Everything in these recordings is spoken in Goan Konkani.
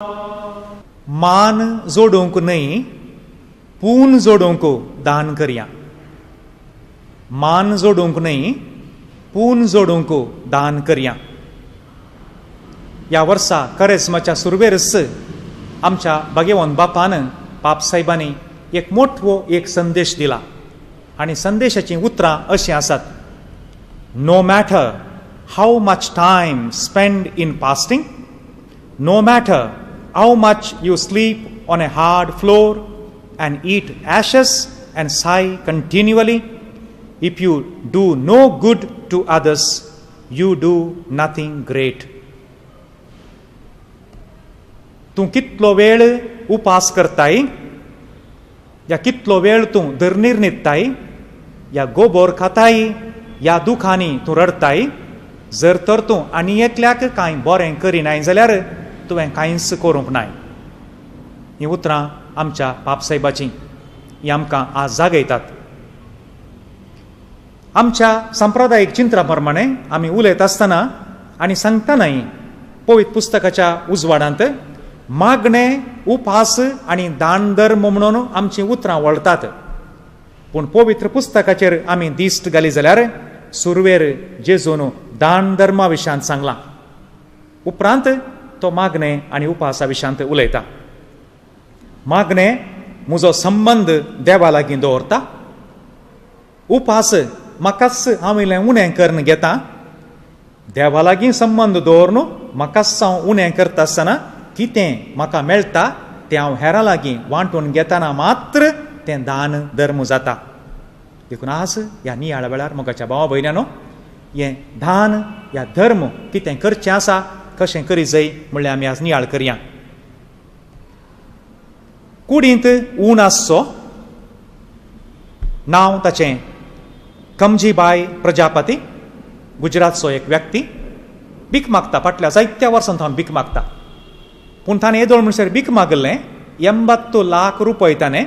मान जोडूंक न्हय पून जोडूंक दान करया. मान जोडूंक न्हय पून जोडूंक दान करया. ह्या वर्सा करेज्माच्या सुरवेरच आमच्या भाग्यवंत बापान पापसाहेबांनी एक मोठो एक संदेश दिला आनी संदेशाचीं उतरां अशीं आसात. No matter how much time spend in fasting, no matter how much you sleep on a hard floor and eat ashes and sigh continually, if you do no good to others, you do nothing great. तूं कितलो वेळ उपास करताय या कितलो वेळ तूं धरणीर न्हिदताय या गोबोर खाताय या दुखांनी तूं रडताय, जर तर तूं आनी एकल्याक कांय बरें करिनाय जाल्यार तुवें कांयच करूंक नाय. हीं उतरां आमच्या पापसाहेबाचीं, हीं आमकां आज जागयतात. आमच्या सांप्रदायीक चिंतना प्रमाणे आमी उलयत आसतना आनी सांगतनाय पवित्र पुस्तकाच्या उजवाडांत मागणें, उपास आनी दान धर्म म्हणून आमचीं उतरां वळटात. पूण पवित्र पुस्तकाचेर आमी दिश्ट घाली जाल्यार सुरवेर जेजून दान धर्मा विशयांत सांगलां, उपरांत तो मागणें आनी उपासा विशयांत उलयता. मागणें म्हजो संबंद देवा लागीं दवरता, उपास म्हाकाच हांव इल्लें उणें करून घेता, देवा लागीं संबंद दवरून म्हाकाच हांव उणें करता आसतना कितें म्हाका मेळटा तें हांव हेरां लागीं वांटून घेतना मात्र तें दान धर्म जाता. देखून आज ह्या नियाळा वेळार मोगाच्या भावा भयण्यानो, हें दान ह्या धर्म कितें करचें आसा, कशें करी जाय म्हणल्यार आमी आज नियाळ करया. कुडींत ऊन आसचो, नांव ताचें कमजीबाय प्रजापती, गुजरातचो एक व्यक्ती, भीक मागता, फाटल्या जायत्या वर्सां थावन भीक मागता. पूण ताणें येदोळ म्हणसर भीक मागिल्लें 80 लाख रुपये ताणें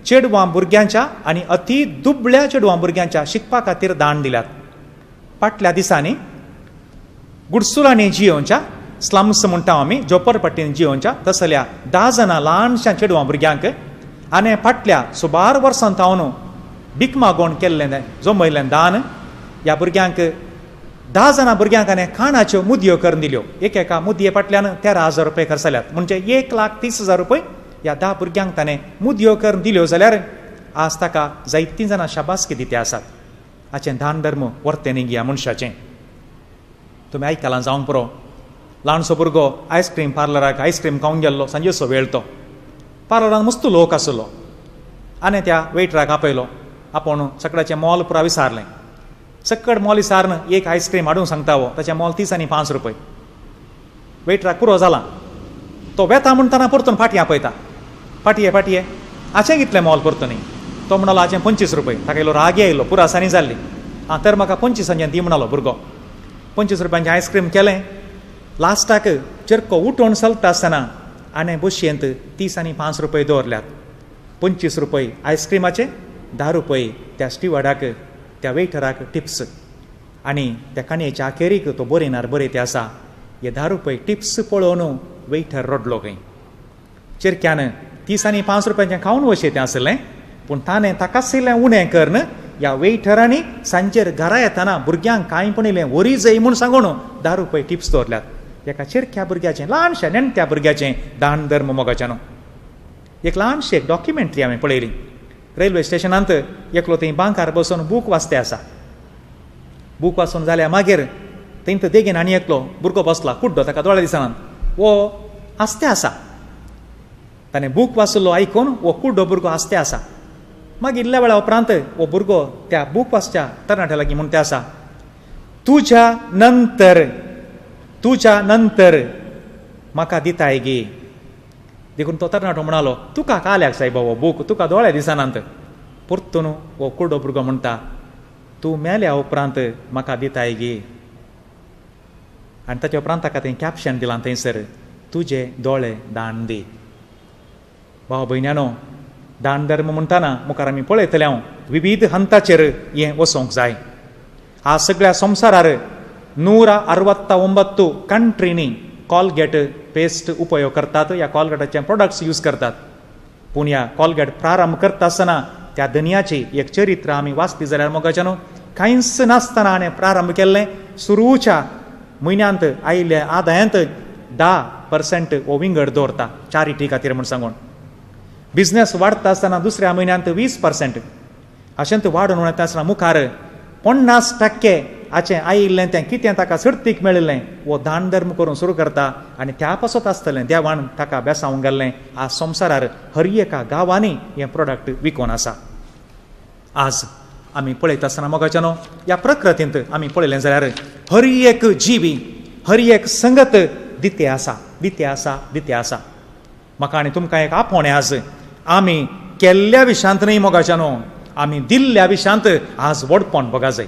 चेडवां भुरग्यांच्या आनी अती दुबळ्या चेडवां भुरग्यांच्या शिकपा खातीर दान दिल्यात. फाटल्या दिसांनी गुडसुलांनी जियोवच्या, स्लम्स म्हणटा आमी, झोपरपट्टीन जियोवच्या तसल्या 10 जाणां ल्हानशा चेडवां भुरग्यांक आनी फाटल्या सुमार वर्सां थावन भीक मागोवन केल्लें जमयल्लें दान ह्या भुरग्यांक 10 जाणां भुरग्यांक आनी खाणाच्यो मुदयो करून दिल्यो. एक एका मुदये फाटल्यान 13,000 रुपये खर्च जाल्यात, म्हणजे 1,30,000 रुपये ह्या 10 भुरग्यांक ताणें मुदयो करून दिल्यो. जाल्यार आज ताका जायतीं जाणां शाबासकी दिते आसात. हाचें दान धर्म वर्तें न्ही ह्या मनशाचें. तुमी आयकलां जावंक पुरो, ल्हानसो भुरगो आयस्क्रीम पार्लराक आयस्क्रीम खावंक गेल्लो, सांजेचो वेळ, तो पार्लरान मस्त लोक आसलो आनी त्या वेटराक आपयलो. आपूण सगळ्याचें मोल पुरा विचारलें, सक्कड मोल विचारून एक आयस्क्रीम हाडूंक सांगता हो, ताचें मोल 30 आनी 5 रुपये. वेटराक पुरो जाला, तो वेता म्हणटना परतून फाटीं आपयता, फाटये फाटये हाचें कितलें मोल परतून? तो म्हणलो हाचें 25 रुपये. ताका इल्लो रागी आयलो, पुरासांनी जाल्ली. आं तर म्हाका 25 दी म्हणलो भुरगो. 25 रुपयांचें आयस्क्रीम केलें. लास्टाक चरको उठोवन चलता आसतना आनी बशयेंत 30 आनी 5 रुपये दवरल्यात. 25 रुपये आयस्क्रिमाचे, 10 रुपये त्या स्टिवर्डाक, त्या वेटराक टिप्स. आनी त्या काणयेच्या अखेरीक तो बरयणार बरयते ते आसा, हे 10 रुपये टिप्स पळोवन वेटर रडलो खंय. चेरक्यान 30 आनी 5 रुपयांचें खावन वशें तें आसलें, पूण ताणें ताकाच इल्लें उणें करून ह्या वेटरांनी सांजेर घरा येतना भुरग्यांक कांय पण इल्लें वरी जाय म्हूण सांगून 10 रुपये टिप्स दवरल्यात. एका चेरक्या भुरग्याचें, ल्हानशा नेणट्या भुरग्याचें दान धर्म मोगाच्यानो. एक ल्हानशी एक डॉक्युमेंट्री हांवें पळयली. रेल्वे स्टेशनांत एकलो थंय बांकार बसून बूक वाचते आसा. बूक वाचून जाल्यार मागीर थंय देगेन आनी एकलो भुरगो बसला, कुड्डो, ताका दोळे दिसनात, वो आसते आसा. ताणें बूक वाचलो आयकून वो कुड्डो भुरगो आसते आसा. मागीर इल्ल्या वेळा उपरांत वो भुरगो त्या बूक वाचच्या तरणाट्या लागीं म्हणते आसा, तुज्या नंतर, तुज्या नंतर म्हाका दिताय गे. देखून तो तरणाटो म्हणालो, तुका काल्याक जाय बाबा बूक, तुका दोळे दिसनात. परतून हो कुड्डो भुरगो म्हणटा, तूं मेल्या उपरांत म्हाका दिताय गे. आनी ताच्या उपरांत ताका थंय कॅप्शन दिलां थंयसर, तुजे दोळे दान दी. भाव भयण्यानो, दान धर्म म्हणटना मुखार आमी पळयतले हांव विविध हंताचेर हें वचोंक जाय. आज सगळ्या संवसारार 169 कंट्रींनी कॉलगेट पेस्ट उपयोग करतात या कॉलगेटाचे प्रोडक्ट्स यूज करतात. पूण ह्या कॉलगेट प्रारंभ करता आसतना त्या धनयाची एक चरित्र आमी वाचली जाल्यार मोगाच्यानो कांयच नासतना हाणें प्रारंभ केल्लें. सुरूच्या म्हयन्यांत आयिल्ल्या आदायांत 10% हो विंगड दवरता चॅरिटी खातीर म्हूण सांगून. बिजनेस वाडटा आसतना दुसऱ्या म्हयन्यांत 20%, अशेंच वाडून वता आसतना मुखार 50% हाचें आयिल्लें तें कितें ताका सर्तीक मेळिल्लें वो दान धर्म करून सुरू करता आनी त्या पासत आसतलें देवान ताका बेसावंक घाल्लें. आज संवसारार हर एका गांवांनी हें प्रोडक्ट विकोन आसा. आज आमी पळयता आसतना मोगाच्यानो ह्या प्रकृतींत आमी पळयलें जाल्यार हर एक जिवी हर एक संगत दिते आसा, दिते आसा, दिते आसा. म्हाका आनी तुमकां एक आपोवणें आज आमी केल्ल्या विशांत न्हय मोगाच्यानो, आमी दिल्ल्या विशांत आज व्हडपण बघा जाय.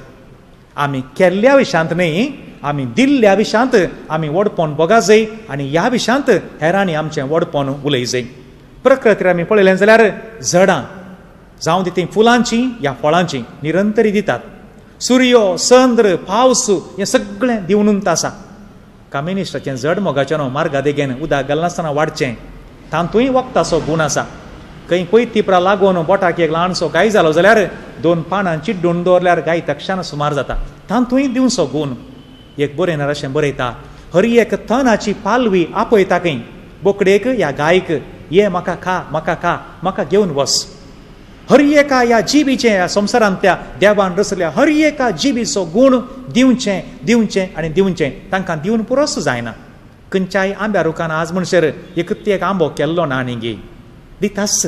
आमी केल्ल्या विशांत न्हय, आमी दिल्ल्या विशांत आमी व्हडपण बघा जाय आनी ह्या विशांत हेरांनी आमचें व्हडपण उलय जाय. प्रकृतीर आमी पळयलें जाल्यार झाडां जावं ती तीं फुलांचीं या फळांचीं निरंतरी दितात. सुर्यो, चंद्र, पावस हें सगळें दिवनूच आसा. कामिनिस्टाचें जड मोगाचें न्हू मार्गा देगेन उदक घालनासतना वाडचें, तातूंय वखदाचो गूण आसा. खंय कोयतिपरा लागून बोटाक एक ल्हानसो गाय जालो जाल्यार दोन पानां चिड्डून दवरल्यार गाय तक्षान सुमार जाता, तातूंय दिवचो गूण. एक बरयणार अशें बरयता, हर एक तणाची पालवी आपयता खंय बोकडेक या गायक, ये म्हाका खा, म्हाका खा, म्हाका घेवन वस. हर एका ह्या जिबीचें ह्या संवसारांतल्या देवान रचल्या हर एका जिबीचो गूण दिवचें, दिवचें आनी दिवचें. तांकां दिवन पुरोस जायना. खंयच्याय आंब्या रुखान आज म्हणसर एक ते एक आंबो केल्लो ना आनी दितास.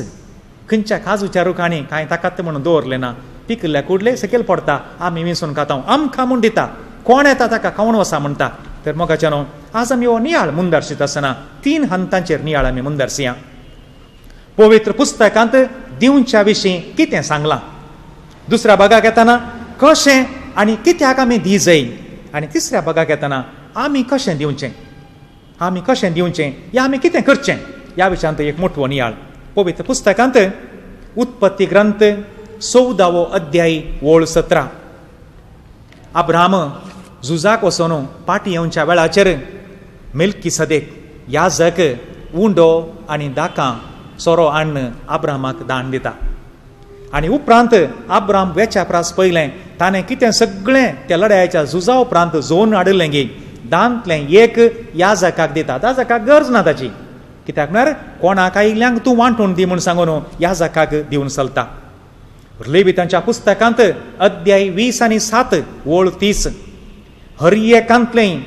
खंयच्या काजूच्या रुखांनी कांय ताकात म्हणून दवरलें ना, पिकिल्ल्या कुडले सकयल पडटा, आमी विंचून खाता, आमकां म्हूण दिता, कोण येता ताका खावन वसा म्हणटा. तर मोगाच्या न्हू आज आमी हो नियाळ मुंदारशीत आसतना तीन हंतांचेर नियाळ आमी मुंदारसया. पवित्र पुस्तकांत दिवच्या विशीं कितें सांगलां, दुसऱ्या भागाक येतना कशें आनी कित्याक आमी दी जाय, आनी तिसऱ्या भागाक येतना आमी कशें दिवचें, आमी कशें दिवचें या आमी कितें करचें ह्या विशयांत एक मोटवो नियाळ. पवित्र पुस्तकांत उत्पत्ती ग्रंथ 14वो अध्याय ओळ 17. अब्राम झुजाक वचून पाटी येवच्या वेळाचेर मेल्कीसदेक याजक उंडो आनी दाकां सोरो हाडून अब्रामाक दान दिता. आनी उपरांत अब्राम वेच्या प्रास पयलें ताणें कितें सगळें त्या लढायेच्या झुजा उपरांत जोन हाडिल्लें गी दांतलें एक याजकाक दिता. याजकाक गरज ना ताची, कित्याक म्हळ्यार कोणाक आयिल्ल्यांक तूं वांटून दी म्हूण सांगून याजकाक दिवन चलता. लेवितांच्या पुस्तकांत अध्याय 20 आनी 7 ओळ 30, हर एकांतलें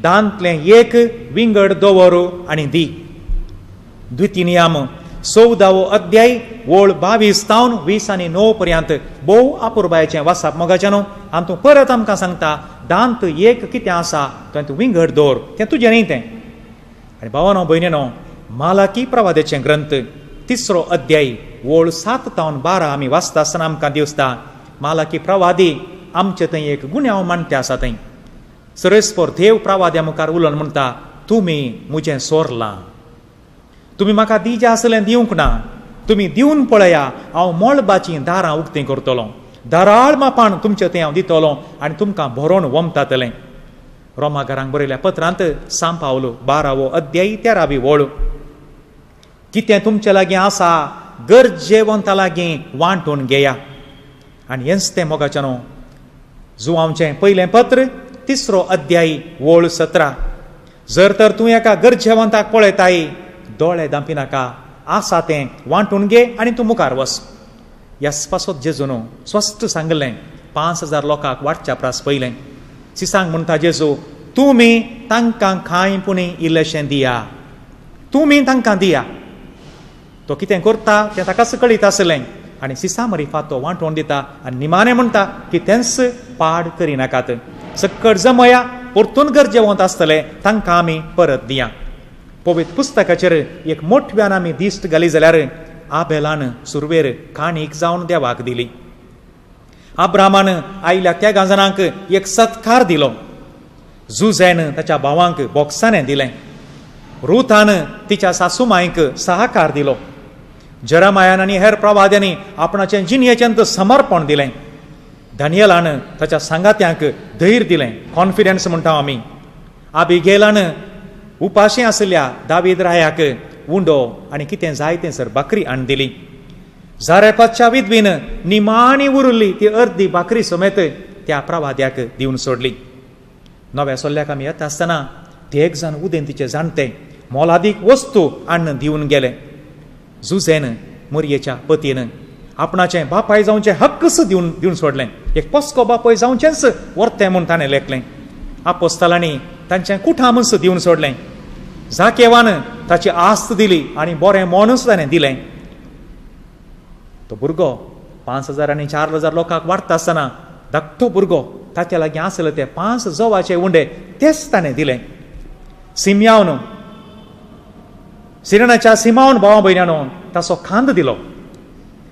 दांतलें एक विंगड दवर आनी दी. द्वितीय नियम 14वो अध्याय ओळ 22 तावन 20 आनी 9 पर्यंत भोव अपुरबायेचें वाचप मोगाचें न्हू. आनी तूं परत आमकां सांगता दांत एक कितें आसा तें तूं विंगड दवर, तें तुजें न्ही तें. आनी भावानो भयणीनो मालाकी प्रवादेचें ग्रंथ 3रो अध्याय ओळ 7 तावन 12 आमी वाचता आसतना आमकां दिसता मालाकी प्रवादी आमचे थंय एक गुन्यांव मानते आसा. थंय सरस्पर देव प्रवाद्या मुखार उलोवन म्हणटा, तुमी म्हजें सोरलां, तुमी म्हाका दिजें आसलें दिवंक ना, तुमी दिवन पळया हांव मळबाचीं दारां उक्तीं करतलो, दाराळ मापान तुमचें थंय हांव दितलो आनी तुमकां भरोन वमतातलें. रोमाकारांक बरयल्या पत्रांत सांव पावलो 12वो अध्याय 13वी ओळ, कितें तुमचे लागीं आसा गरजेवंता लागीं वांटून घेया. आनी हेंच तें मोगाचें न्हू जुवांवचें पयलें पत्र 3रो अध्याय ओळ 17, जर तर तूं एका गरजेवंताक पळयताय दोळे दांपिनाका, आसा तें वांटून घे आनी तूं मुखार वस. ह्याच पासत जेजून स्पश्ट सांगलें 5000 लोकांक वांटच्या प्रास पयलें सिसांक म्हणटा जेजू, तुमी तांकां कांय पुणी इल्लेशें दिया, तुमी तांकां दिया. तो कितें करता तें ताकाच कळीत आसलें आनी सिसा मरिफा तो वांटोवन दिता आनी निमाणें म्हणटा की तेंच पाड करिनाकात, सक्कड जमया परतून गरजेवंत आसतले तांकां आमी परत दिया. पवित्र पुस्तकाचेर एक मोठव्यान आमी दिश्ट घाली जाल्यार आबेलान सुरवेर काणीक जावन देवाक दिली, अब्रामान आयल्या त्या जाणांक एक सत्कार दिलो, जुझेन ताच्या भावांक बोक्साणें दिलें, रुथान तिच्या सासूमायक सहकार दिलो, जरमायान आनी हेर प्रवाद्यांनी आपणाचें जिणयेचें समर्पण दिलें, दानियलान ताच्या सांगात्यांक धैर्य दिलें, कॉन्फिडन्स म्हणटा आमी, आबिगेलान उपाशी आशिल्ल्या दावीद रायाक उंडो आनी कितें जाय तें सर भाकरी हाडून दिली. जारेपाच्या विधवीन निमाणी उरुल्ली ती अर्दी भाकरी समेत त्या प्रवाद्याक दिवन सोडली. नव्या सोल्ल्याक आमी येता आसतना ते एक जाण उदेंतीचे जाणटे मोलादीक वस्तू हाडून दिवन गेले. जुझेन मोरयेच्या पतीन आपणाचें बापाय जावचें हक्कच दिवन दिवन सोडलें. एक पोसको बापाय जावचेंच वर्तें म्हूण ताणें लेखलें. आपोस्तालांनी तांचें कुठामूच दिवन सोडलें. जाकेवान ताची आस्त दिली आनी बरें मोनूच ताणें दिलें. तो भुरगो 5,000 आनी 4,000 लोकांक वाडटा आसतना धाकटो भुरगो ताच्या लागीं आसले ते 5 जवाचे उंडे तेच ताणें दिले. सिमयावन सिरणाच्या सिमावन भावा भयण्यानो ताचो खांद दिलो.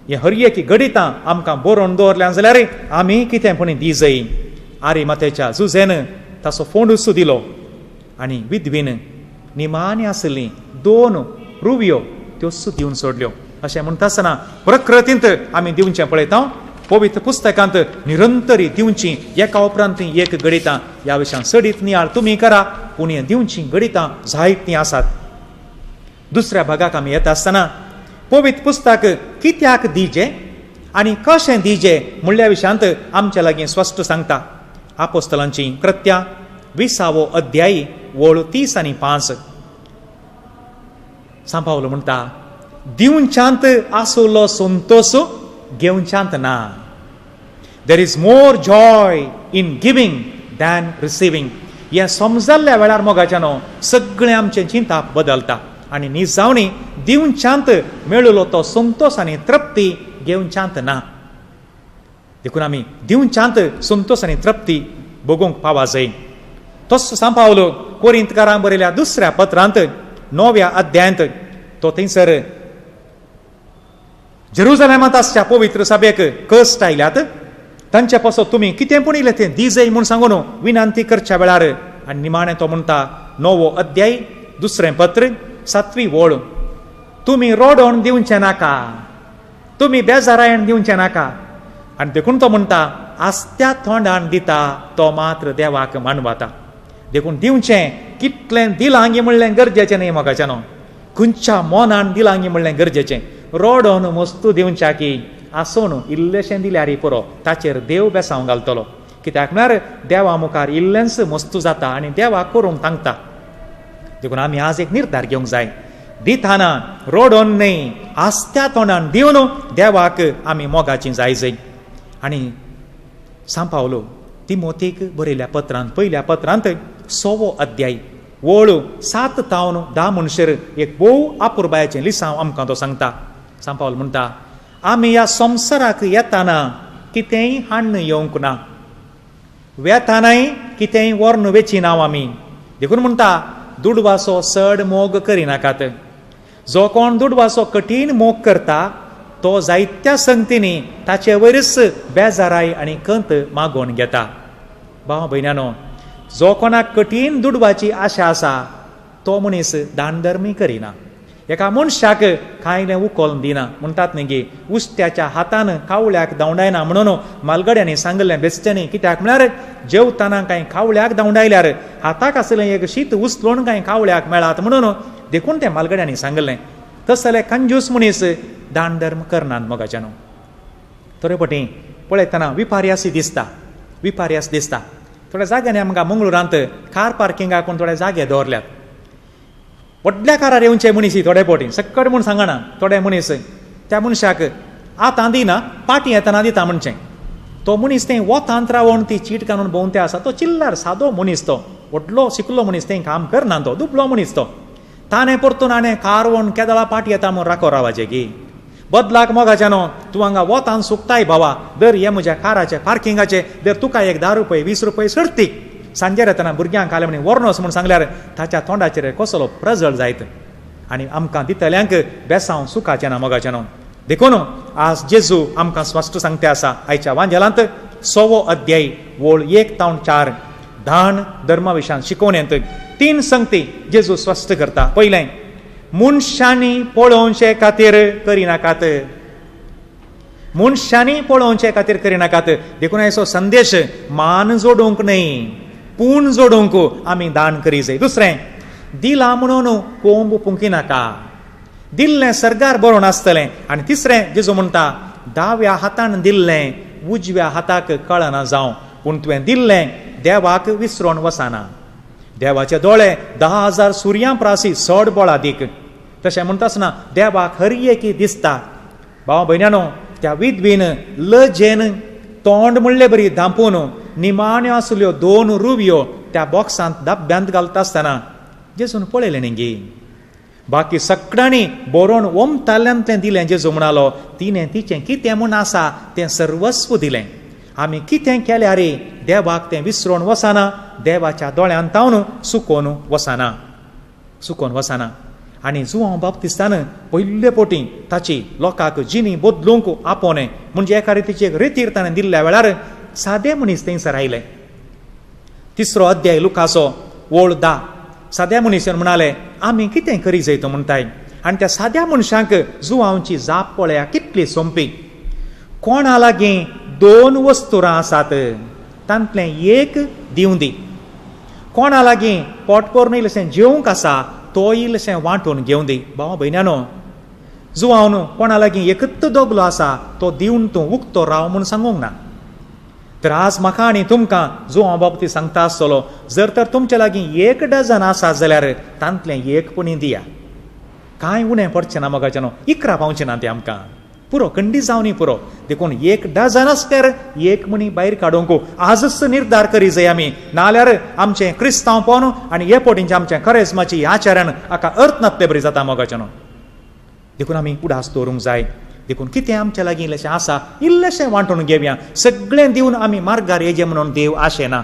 हे हर एक घडितां आमकां बरोवन दवरल्यान जाल्यार आमी कितें पूण दिजय. आरी मातेच्या जुझेन ताचो फोंडूस दिलो आनी विधवीन निमाणी आसली 2 रुवयो त्योच दिवन सोडल्यो. अशें म्हणटा आसतना प्रकृतींत आमी दिवचें पळयता, पवित्र पुस्तकांत निरंतरी दिवची एका उपरांत एक घडितां. ह्या विशयान चडीत नियाळ तुमी करा, पूण हें दिवची घडितां जायतीं आसात. दुसऱ्या भागाक आमी येता आसतना पवित्र पुस्तक कित्याक दिजे आनी कशें दिजे म्हणल्या विशयांत आमच्या लागीं स्पश्ट सांगता. आपोस्तलांची कृत्या 20वो अध्याय वळ 30 आनी 5. सांपावलो म्हणटा, दिवच्यांत आसलो संतोष घेवच्यांत ना. There is more joy in giving than receiving. हें समजल्ल्या वेळार मोगाच्यानो सगळें आमचें चिंताप बदलता आनी निजावणी दिवच्यांत मेळिल्लो तो संतोष आनी तृप्ती घेवच्यांत ना. देखून आमी दिवच्यांत संतोष आनी तृप्ती भोगूंक पावा जाय. तोच सांपावलो कोरिंतकारां बरयल्या दुसऱ्या पत्रांत 9व्या अध्यायांत तो थंयसर जेरुजलेमांत आसच्या पवित्र सभेक कश्ट आयल्यात तांचे पासत तुमी कितें पूण इल्लें तें दिजय म्हूण सांगून विनंती करच्या वेळार आनी निमाणें तो म्हणटा 9वो अध्याय 2 पत्र 7वी वळ, तुमी रोडोन दिवचें नाका, तुमी बेजारायण दिवचें नाका. आनी देखून तो म्हणटा आसत्या तोंडान दिता तो मात्र देवाक मानवता. देखून दिवचें कितलें दिलांगी म्हणलें गरजेचें न्ही मोगाच्यानो, खंयच्या मनान दिलांगी म्हणलें गरजेचें. रोडोन मस्तू दिवच्या की आसून इल्लेशें दिल्यार पुरो, ताचेर देव बेसांव घालतलो. कित्याक म्हळ्यार देवा मुखार इल्लेंच मस्तू जाता आनी देवाक करूंक तांकता. देखून आमी आज एक निर्धार घेवंक जाय, दिताना रोडोन न्हय आसत्या तोंडान दिवन देवाक आमी मोगाची जाय जाय. आनी सांपावलो तिमोतीक बरयल्या पत्रांत 1ल्या पत्रांत 6वो अध्याय वळ 7 तावन 10 म्हणसर एक भोव आपुरबायाचें लिसांव आमकां तो सांगता. सांपावल म्हणटा, आमी ह्या संवसाराक येताना कितेंय हाडून येवंक ना, वेतानाय कितेंय व्हरून वेची ना आमी. देखून म्हणटा दुडवाचो चड मोग करिनाकात. जो कोण दुडवाचो कठीण मोग करता तो जायत्या संगतींनी ताचे वयरच बेजाराय आनी कंत मागोवन घेता. भाव भयण्यानो, जो कोणाक कठीण दुडवाची आशा आसा तो मनीस दानधर्मी करिना. एका मनशाक कांय उकोल दिना. म्हणटात न्ही गी उश्ट्याच्या हातान कावळ्याक धांवडायना म्हणून मालगड्यांनी सांगलें बेश्ट्यांनी. कित्याक म्हळ्यार जेवताना कांय कावळ्याक धांवडायल्यार हाताक आसलें एक शीत उचलून कांय कावळ्याक मेळात म्हणून देखून तें मालगड्यांनी सांगलें. तसले कंजूस मनीस दान धर्म करनात मोगाच्यानो. थोडे पटी पळयतना विपार्यास दिसता, विपार्यास दिसता. थोड्या जाग्यांनी आमकां मंगळुरांत कार पार्किंगाक पूण थोडे जागे दवरल्यात. व्हडल्या कारार येवचे मनीस थोडे पोटी सक्कड म्हूण सांगना, थोडे मनीस त्या मनशाक आतां दिना पाटी येतना दिता म्हणचें. तो मनीस थंय वतांत रावन ती चीट काडून भोंवते आसा. तो चिल्लार सादो मनीस, तो व्हडलो शिकलो मनीस थंय काम करना, तो दुबलो मनीस. तो ताणें परतून हाणें कार वोन केदळा पाटी येता म्हूण राखो रावाचें की बदलाक मोगाच्यानो तूं हांगा वतान सुकताय बाबा, दर हे म्हज्या काराचे पार्किंगाचे दर तुका एक 10 रुपये 20 रुपये सोडती. सांजेर येतना भुरग्यांक आले म्हण व्हरनोस म्हूण सांगल्यार ताच्या तोंडाचेर कसलो प्रजळ जायत आनी आमकां दितल्यांक बेसांव सुखाचें ना मोगाचें न्हू. देखून आज जेजू आमकां स्पश्ट सांगते आसा आयच्या वांजेलांत 6वो अध्याय वळ 1 तावन 4 दान धर्मा विशयान शिकोवणेंत 3 संगती जेजू स्पश्ट करता. पयलें, मनशांनी पळोवचे खातीर करिनाकात, मनशांनी पळोवचे खातीर करिनाकात. देखून आयचो संदेश मान जोडूंक न्हय पूण जोडूंक आमी दान करी जाय. दुसरें, दिलां म्हणून कोंब पुंकिनाका, दिल्लें सर्गार बरोवन आसतलें. आनी तिसरें जेजू म्हणटा, दाव्या हातान दिल्लें उजव्या हाताक कळना जावं, पूण तुवें दिल्लें देवाक विसरोन वसाना. देवाचे दोळे 10,000 सुर्यां प्रासी चड बळादीक. तशें म्हणटा आसतना देवाक हर एकी दिसता. भाव भयण्यानो, त्या विधवीन लजेन तोंड म्हणले बरी धांपून निमाण्यो आसल्यो 2 रुवयो त्या बॉक्सांत डब्यांत घालता आसतना जेजून पळयलें न्ही. बाकी सगळ्यांनी बरोवन ओमताल्यांतलें दिलें. जेजू म्हणालो, तिणें तिचें कितें म्हूण आसा तें सर्वस्व दिलें. आमी कितें केल्यार देवाक तें विसरोन वसाना, देवाच्या दोळ्यान तावन सुकोन वसाना, सुकोन वसाना. आनी जुआंव बाप्तिस्तान पयले पोटी ताची लोकांक जिणी बदलूंक आपोवणें म्हणजे एका रितीची एक रेतीर ताणें दिल्ल्या वेळार सादे मनीस थंयसर आयले. 3 अध्याय लुकाचो ओळ 10, साद्या मनशान म्हणाले, आमी कितें करी जाय तो म्हणटाय. आनी त्या साद्या मनशांक जुआंवची जाप पळया कितली सोंपी. कोणा लागीं 2 वस्तुरां आसात तांतलें एक दिवं दी, कोणा लागीं पोटभरून इल्लेशें जेवंक आसा तो इल्लेशें वांटून घेवं दी. भाव भयण्यानो, जुआंवन कोणा लागीं एकच दोगलो आसा तो दिवन तूं उक्तो राव म्हूण सांगूंक ना. तर आज म्हाका आनी तुमकां जुआंव बाबतींत सांगता आसतलो, जर तर तुमचे लागीं 1 डझन आसा जाल्यार तांतलें एक पुणी दिया. कांय उणें पडचें ना मोगाच्यानो, 11 पावचें ना तें आमकां, पुरो खंडी जावनी पुरो. देखून 1 डझन आसल्यार एक मणी भायर काडूंक आजच निर्धार करी जाय आमी, नाल्यार आमचें क्रिस्तांवपण आनी हे पोटींचें आमचें करेजमाची आचरण हाका अर्थ नासले बरी जाता मोगाच्यानो. देखून आमी उडास दवरूंक जाय. देखून कितें आमच्या लागीं इल्लेशें आसा इल्लेशें वांटून घेवया. सगळें दिवन आमी मार्गार येजे म्हणून देव आशेना,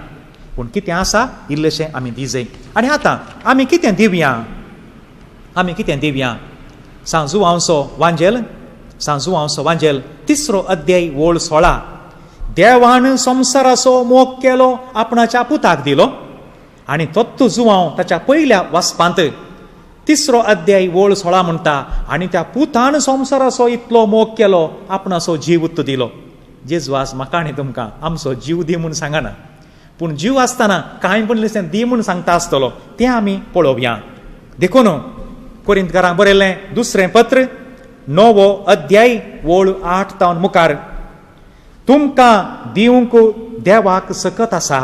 पूण कितें आसा इल्लेशें आमी दिजय. आनी आतां आमी कितें दिवया, आमी कितें दिवया? सांजुआंवचो वांजेल, सांजुआंवचो वांजेल 3 अध्याय ओळ 16, देवान संवसाराचो मोग केलो आपणाच्या पुताक दिलो. आनी तत्तू जुआंव ताच्या पयल्या वाचपांत 3 अध्याय ओळ 16 म्हणटा, आनी त्या पुतान संवसाराचो इतलो मोग केलो आपणाचो जीव दिलो. जेजू आज म्हाका आनी तुमकां आमचो जीव दी म्हूण सांगना, पूण जीव आसतना कांय पण दी म्हूण सांगता आसतलो, तें आमी पळोवया. देखून कोरिंतकारांक बरयल्लें 2 पत्र 9 अध्याय ओळ 8 तावन मुखार, तुमकां दिवंक देवाक सकत आसा,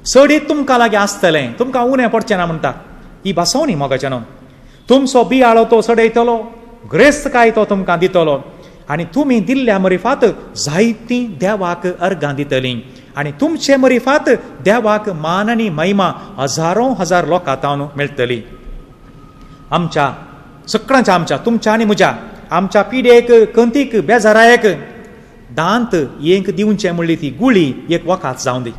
सडीत तुमकां लागीं आसतलें, तुमकां उणें पडचें ना म्हणटा. ही भासोवणी मोगाच्यानो, तुमचो बियाळो तो सडयतलो, ग्रेस्तकाय तो तुमकां दितलो, आनी तुमी दिल्ल्या मरिफात जायतीं देवाक अर्गां दितलीं, आनी तुमचे मरिफात देवाक मान आनी महिमा हजारों हजार लोकां तावन मेळटली. आमच्या सगळ्यांच्या, आमच्या तुमच्या आनी म्हज्या, आमच्या पिडेक कंतीक बेजारायक दांत एक दिवचें म्हणली ती गुळी एक वखात जावं दी.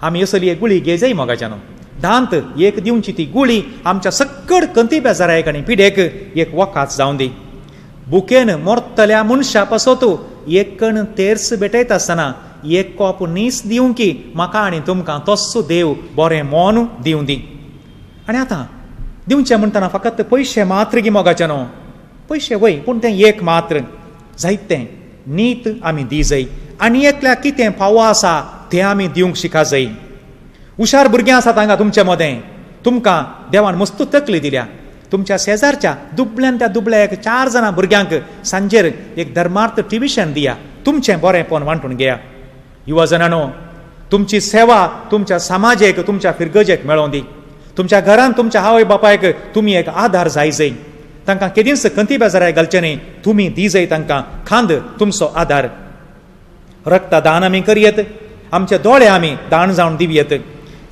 आमी असली एक गुळी घेजाय मोगाच्यानो, दांत एक दिवची ती गुळी आमच्या सक्कड कंती बेजारायक आनी पिडेक एक वखात जावं दी. बुकेन मोरतल्या मनशा पासत एक कण तेर्स भेटयता आसतना एक कोप नीस दिवंकी म्हाका आनी तुमकां तस्सो देव बरें मन दिवं दी. आनी आतां दिवचें म्हणटना फकत पयशे मात्र गी मोगाच्यानो, पयशे वय पूण तें एक मात्र जायतें नीत आमी दी जाय. आनी एकल्या कितें फावो आसा तें आमी दिवंक शिका जाय. हुशार भुरगीं आसात हांगा तुमचे मदें, तुमकां देवान मस्त तकली दिल्या. तुमच्या शेजारच्या दुबल्यान त्या दुबल्या एक 4 जाणां भुरग्यांक सांजेर एक धर्मार्थ ट्युशन दिया, तुमचें बरेंपण वांटून घेया. युवा जणांनो, तुमची सेवा तुमच्या समाजेक तुमच्या फिरगजेक मेळोवन दी. तुमच्या घरान तुमच्या आवय बापायक तुमी एक आधार जाय जाय. तांकां केदींच खंती बेजाराय घालचें न्ही, तुमी दी जाय तांकां खांद तुमचो आधार. रक्तदान आमी करयेत, आमचे दोळे आमी दान जावन दिवयेत.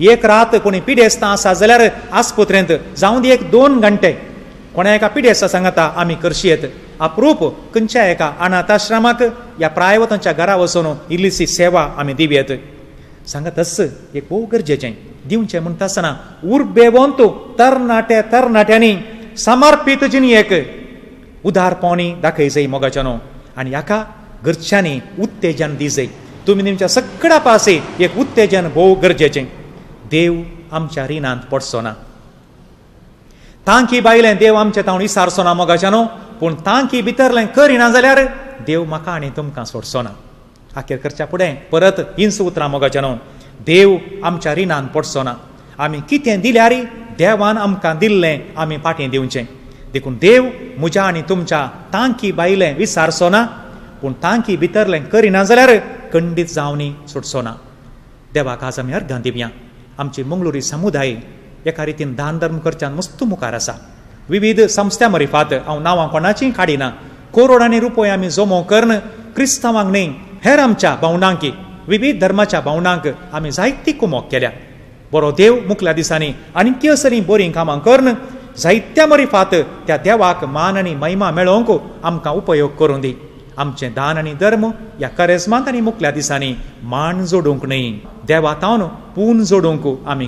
एक रात कोणी पिडेस्तां आसा जाल्यार आस्पत्रेंत जावं दी 1-2 घंटे कोणा एका पिडेस्ता सांगता आमी करशीयेत. अप्रूप खंयच्या एका अनाथाश्रमाक या प्रायवतांच्या घरा वचून इल्लीशी सेवा आमी दिवयेत. सांगतच एक भोव गरजेचें दिवचें म्हणटा आसतना उर्बेवंत तरणाटे तरणाट्यांनी समर्पीत जिणेक उदारपणी दाखय जाय मोगाच्यानो. आनी हाका घरच्यांनी उत्तेजन दी जाय. तुमी तुमच्या सगळ्या पासे एक उत्तेजन भोव गरजेचें. देव आमच्या रिणांत पडचो ना. तांकी बायलें देव आमचे तावन इसारचो ना मोगाच्यानो, पूण तांकी भितरलें करिना जाल्यार देव म्हाका आनी तुमकां सोडचो ना. आखेर करच्या फुडें परत हिंस उतरां मोगाच्यानो, देव आमच्या रिणांत पडचो ना. आमी कितें दिल्यार देवान आमकां दिल्लें आमी फाटीं दिवचें. देखून देव म्हज्या आनी तुमच्या तांकी भायलें विसारचो ना, पूण तांकी भितरलें करिना जाल्यार खंडीत जावनी सुटचो ना. देवाक आज आमी अर्घां दिवया. आमची मंगळुरी समुदाय एका रितीन दान धर्म करच्यान मस्त मुखार आसा. विविध संस्थ्या मरिफात हांव नांवां कोणाचीं काडिना, करोडांनी रुपया आमी जमो करून क्रिस्तांवांक न्हय हेर आमच्या भावणांक, विविध धर्माच्या भावणांक आमी जायती कुमोक केल्या. बरो देव मुखल्या दिसांनी आनी असलीं बरीं कामां करून जायत्या मरिफात त्या देवाक मान आनी महिमा मेळोवंक आमकां उपयोग करूं दी. आमचें दान आनी धर्म ह्या करेजमांत आनी मुखल्या दिसांनी मान जोडूंक न्हय, देवा तावन पून जोडूंक आमी